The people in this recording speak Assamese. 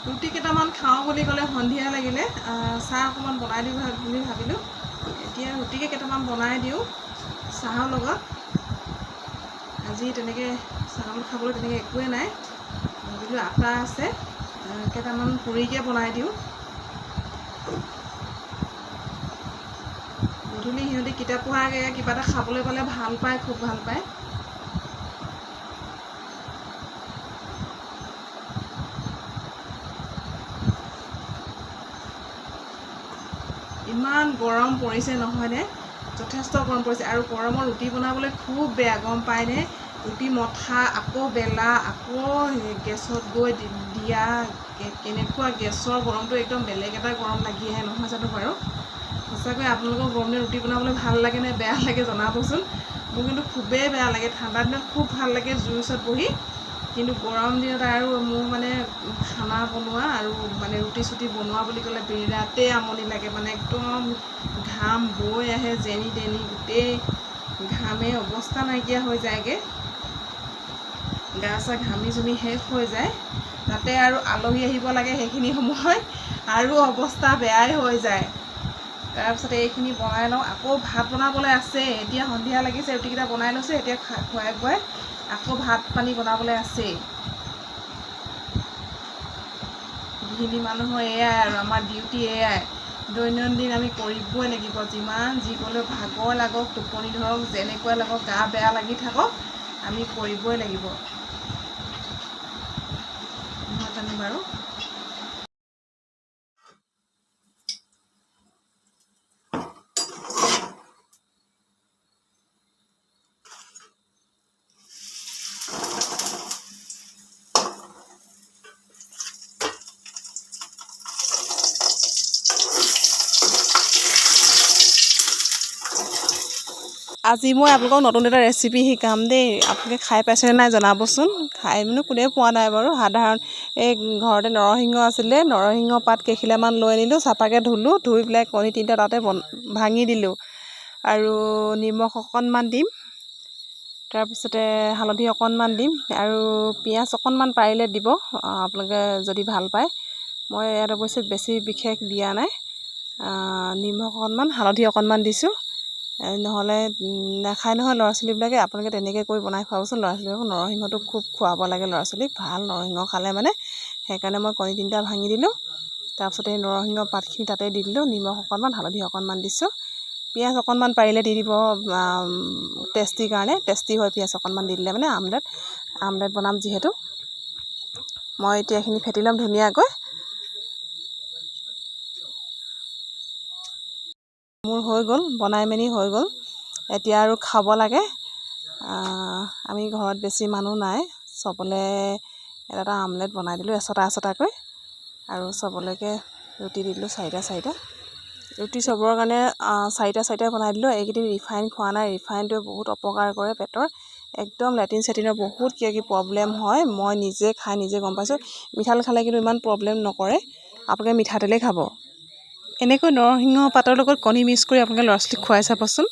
ৰুটি কেইটামান খাওঁ বুলি ক'লে সন্ধিয়া লাগিলে, চাহ অকণমান বনাই দিওঁ বুলি ভাবিলোঁ। এতিয়া ৰুটিকে কেইটামান বনাই দিওঁ চাহৰ লগত। আজি তেনেকৈ চাহৰ লগত খাবলৈ তেনেকৈ একোৱে নাই, ভাবিলোঁ আটা আছে কেইটামান পুৰিকে বনাই দিওঁ। গধূলি সিহঁতি কিতাপ পঢ়াকৈ কিবা এটা খাবলৈ পালে ভাল পায়, খুব ভাল পায়। ইমান গৰম পৰিছে নহয়নে? যথেষ্ট গৰম পৰিছে। আৰু গৰমত ৰুটি বনাবলৈ খুব বেয়া, গম পায়নে? ৰুটি মথা, আকৌ বেলা, আকৌ গেছত গৈ দিয়া, কেনেকুৱা গেছৰ গৰমটো একদম বেলেগ এটা গৰম লাগি আহে নহয় জানো বাৰু? সঁচাকৈ আপোনালোকৰ গৰম দিনত ৰুটি বনাবলৈ ভাল লাগে নে বেয়া লাগে জনাবচোন। মোৰ কিন্তু খুবেই বেয়া লাগে। ঠাণ্ডা দিনত খুব ভাল লাগে জুইৰ ওচৰত বহি, কিন্তু গৰম দিনত আৰু মোৰ মানে খানা বনোৱা আৰু মানে ৰুটি চুটি বনোৱা বুলি ক'লে বিৰাটেই আমনি লাগে। মানে একদম ঘাম বৈ আহে যেনি তেনি, গোটেই ঘামে অৱস্থা নাইকিয়া হৈ যায়গৈ, গা চা ঘামি জুমি শেষ হৈ যায়। তাতে আৰু আলহী আহিব লাগে সেইখিনি সময়, আৰু অৱস্থা বেয়াই হৈ যায়। তাৰপিছতে এইখিনি বনাই লওঁ, আকৌ ভাত বনাবলৈ আছে। এতিয়া সন্ধিয়া লাগিছে, ৰুটিকেইটা বনাই লৈছোঁ, এতিয়া খুৱাই বুৱাই আকৌ ভাত পানী বনাবলৈ আছেই। গৃহিণী মানুহৰ এয়াই আৰু আমাৰ ডিউটি এয়াই, দৈনন্দিন আমি কৰিবই লাগিব। যিমান যি ক'লেও ভাগৰ লাগক, টোপনি ধৰক, যেনেকুৱা লাগক, গা বেয়া লাগি থাকক, আমি কৰিবই লাগিব, নহয় জানো বাৰু? আজি মই আপোনালোকক নতুন এটা ৰেচিপি শিকাম দেই। আপোনালোকে খাই পাইছেনে নাই জনাবচোন। খাই মানে কোনেও পোৱা নাই বাৰু। সাধাৰণ এই ঘৰতে নৰসিংহ আছিলে, নৰসিংহ পাত কেইখিলামান লৈ আনিলোঁ, চাফাকৈ ধুলোঁ, ধুই পেলাই কণী 3টা তাতে ভাঙি দিলোঁ আৰু নিমখ অকণমান দিম, তাৰপিছতে হালধি অকণমান দিম আৰু পিঁয়াজ অকণমান পাৰিলে দিব আপোনালোকে যদি ভাল পায়। মই ইয়াত অৱশ্যে বেছি বিশেষ দিয়া নাই, নিমখ অকণমান হালধি অকণমান দিছোঁ। নহ'লে নাখায় নহয় ল'ৰা ছোৱালীবিলাকে। আপোনালোকে তেনেকৈ কৰি বনাই খুৱাবচোন ল'ৰা ছোৱালীবিলাকক। নৰসিংহটো খুব খুৱাব লাগে ল'ৰা ছোৱালীক, ভাল নৰসিংহ খালে মানে। সেইকাৰণে মই কণী 3টা ভাঙি দিলোঁ, তাৰপিছতে এই নৰসিংহ পাতখিনি তাতে দি দিলোঁ, নিমখ অকণমান হালধি অকণমান দিছোঁ, পিঁয়াজ অকণমান পাৰিলে দি দিব টেষ্টিৰ কাৰণে, টেষ্টি হয় পিঁয়াজ অকণমান দি দিলে মানে। আমলেট বনাম যিহেতু, মই এতিয়া এইখিনি ফেটি ল'ম ধুনীয়াকৈ। মোৰ হৈ গ'ল, বনাই মেলি হৈ গ'ল, এতিয়া আৰু খাব লাগে। আমি ঘৰত বেছি মানুহ নাই, চবলৈ এটা এটা আমলেট বনাই দিলোঁ এচটা এচটাকৈ, আৰু চবলৈকে ৰুটি দি দিলোঁ চাৰিটা চাৰিটা। ৰুটি চবৰ কাৰণে চাৰিটা চাৰিটা বনাই দিলোঁ। এইকেইদিন ৰিফাইন খোৱা নাই, ৰিফাইনটোৱে বহুত অপকাৰ কৰে পেটৰ, একদম লেট্ৰিন চেটিনৰ বহুত কিবা কিবি প্ৰব্লেম হয়। মই নিজে খাই নিজে গম পাইছোঁ। মিঠাতেল খালে কিন্তু ইমান প্ৰব্লেম নকৰে, আপোনালোকে মিঠাতেলেই খাব। এনেকৈ নৰসিংহ পাতৰ লগত কণী মিক্স কৰি আপোনালোকে ল'ৰা ছোৱালীক খুৱাই চাবচোন।